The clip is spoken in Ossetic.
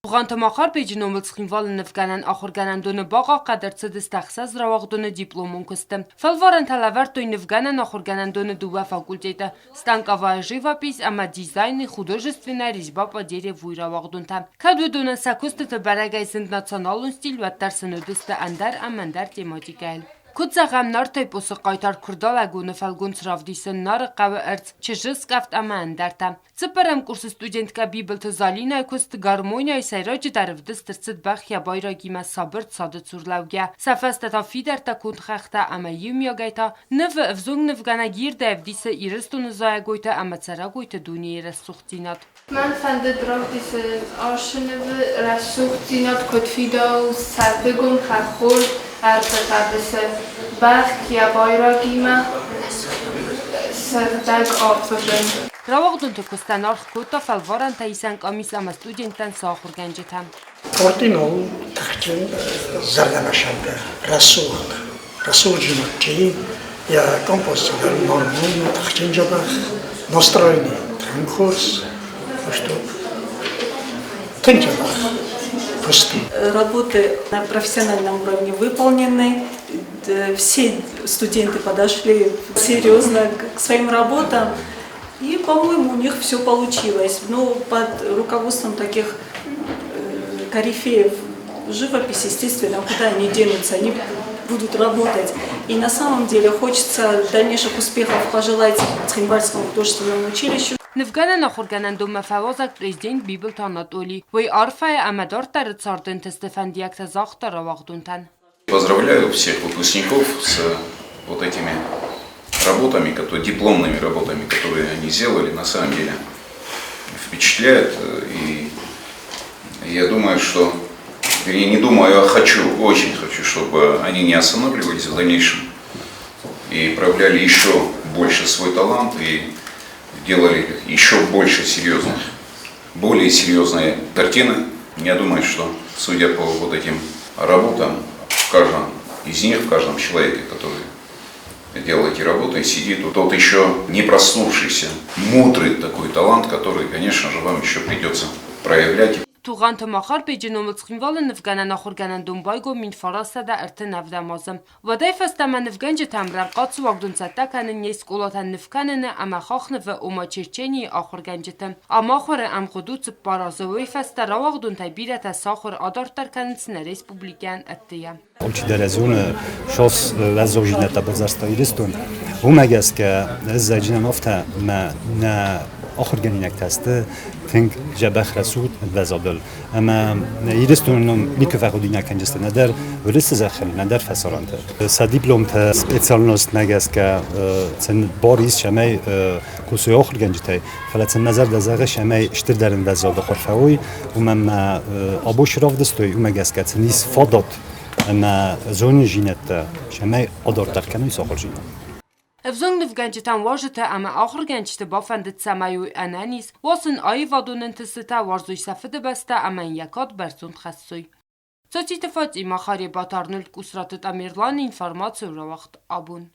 Тугъанты Махарбеджы номыл Цхинвалы нывгӕнӕн ахуыргӕнӕндоны бахъахъхъӕд ӕрцыдысты ӕхсӕз рауагъдоны дипломон куысты. Фӕлварӕнтӕ лӕвӕрдтой нывгӕнӕн ахуыргӕнӕндоны дыууӕ факультеты станковая живопись ӕмӕ дизайн и художественная резьба по дереву-йы рауагъдонтӕ. Кӕд уыдонӕн сӕ куыстыты бӕрӕгӕй зынд националон стиль, уӕддӕр сын уыдысты ӕндӕр ӕмӕ ӕндӕр тематикӕйыл. Куыд зӕгъӕм, Нартӕй Пъосы хъайтар Куырдалӕгоны фӕлгонц равдисын Нары хъӕуы ӕрдз, чызджы скъӕфт ӕмӕ ӕндӕртӕ. Цыппӕрӕм курсы студенткӕ Бибылты Залинӕйы куыст гармонияйы сӕйраджыдӕр ӕвдыст ӕрцыд бӕх йӕ байрагимӕ сабыр цады цур лӕугӕ. Сӕ фӕстӕ та фидӕрттӕ конд хӕхтӕ ӕмӕ иумиагӕй та нывы ӕвзонг нывгӕнӕг ирдӕй ӕвдисы Ирыстоны зайӕгойтӕ ӕмӕ цӕрӕгойты дунейы рӕсугъддзинад. Мӕн фӕндыд равдисын ацы нывы рӕсугъддзинад куыд фидауы сӕрдыгон хӕххон ӕрдзы хъӕбысы бӕх йӕ байрагимӕ сыгъдӕг арвы бын. Рауагъдонты куыстӕн аргъ кодта фӕлварӕнтӕ исӕн къамис ӕмӕ студенттӕн сӕ ахуыргӕнджытӕ. Портино у тыхджын зӕрдӕмӕсӕргӕ, рӕсугъд, рӕсугъд йӕ композици дӕр нормон у, тыхджын дзӕбӕх, настроени тынг хорз, что тынг дзӕбӕх куыст у. Работы на профессиональном уровне выполнены. Все студенты подошли серьезно к своим работам. И, по-моему, у них все получилось. Но под руководством таких корифеев живописи, естественно, куда они денутся, они будут работать. И на самом деле хочется дальнейших успехов пожелать Цхинвальскому художественному училищу. Нывгӕнӕн ахуыргӕнӕндонмӕ фӕуазӕг президент Бибылты Анатоли. Уый арфӕйы ӕмӕ дарддӕры царды ӕнтысты фӕндиӕгтӕ загъта рауагъдонтӕн. Поздравляю всех выпускников с вот этими работами, которые, дипломными работами, которые они сделали, на самом деле впечатляют. И я думаю, что, вернее, не думаю, а хочу, очень хочу, чтобы они не останавливались в дальнейшем и проявляли еще больше свой талант и делали еще больше серьезных, более серьезные картины. Я думаю, что, судя по вот этим работам, в каждом из них, в каждом человеке, который делал эти работы, сидит тот еще не проснувшийся, мудрый такой талант, который, конечно же, вам еще придется проявлять. Тугъанты Махарбеджы номыл Цхинвалы нывгӕнӕн ахуыргӕнӕндон байгом 1937 азы. Уӕдӕй фӕстӕмӕ нывгӕнджытӕм рӕнхъӕд уагдон цӕттӕ кӕнын не скъолатӕн ныв кӕныны ӕмӕ хахнывы, ома Черченийы ахуыргӕнджыты. Ам ахуыры ӕмгъуыд у 4 азы, уый фӕстӕ рауагъдонтӕй бирӕтӕ сӕ ахуыр адарддӕр кӕнынц нӕ республикӕйӕн ӕддейӕ. Алчидӕр ӕй зоны, шос уӕззаудзинӕдтӕ бавзӕрста Ирыстон. Уымӕ гӕсгӕ ӕз зӕгъдзынӕн афтӕ, ӕмӕ нӕ ахуыргӕнинӕгтӕ сты тынг дзӕбӕх рӕсугъд ӕвӕзадыл. Ӕмӕ Ирыстоны ном никуы фӕхудинаг кӕнджысты нӕдӕр Уырысы зӕххыл, нӕдӕр фӕсарӕнты. Сӕ дипломтӕ специальностмӕ гӕсгӕ сын бар ис, цӕмӕй кусой ахуыргӕнджытӕй, фӕлӕ сын мӕ зӕрдӕ зӕгъы, цӕмӕй стырдӕр ӕмвӕзады ахуыр фӕуой, уымӕн ӕмӕ абон цы равдыстой, уымӕ гӕсгӕ сын ис фадат ӕмӕ зонындзинӕдтӕ, цӕмӕй адарддӕр кӕной сӕ ахуырдзинад. Ӕвзонг нывгӕнджытӕн уазджытӕ ӕмӕ ахуыргӕнджыты бафӕндыд, цӕмӕй уой ӕнӕниз, уа сын аивадон ӕнтыстытӕ, уарзой сӕ фыдыбӕстӕ ӕмӕ йын йӕ кад бӕрзонд хӕссой. Цоциты Фатимӕ, Харебаты Арнольд, Къусраты Тамерлан, информацийы рауагъд абон.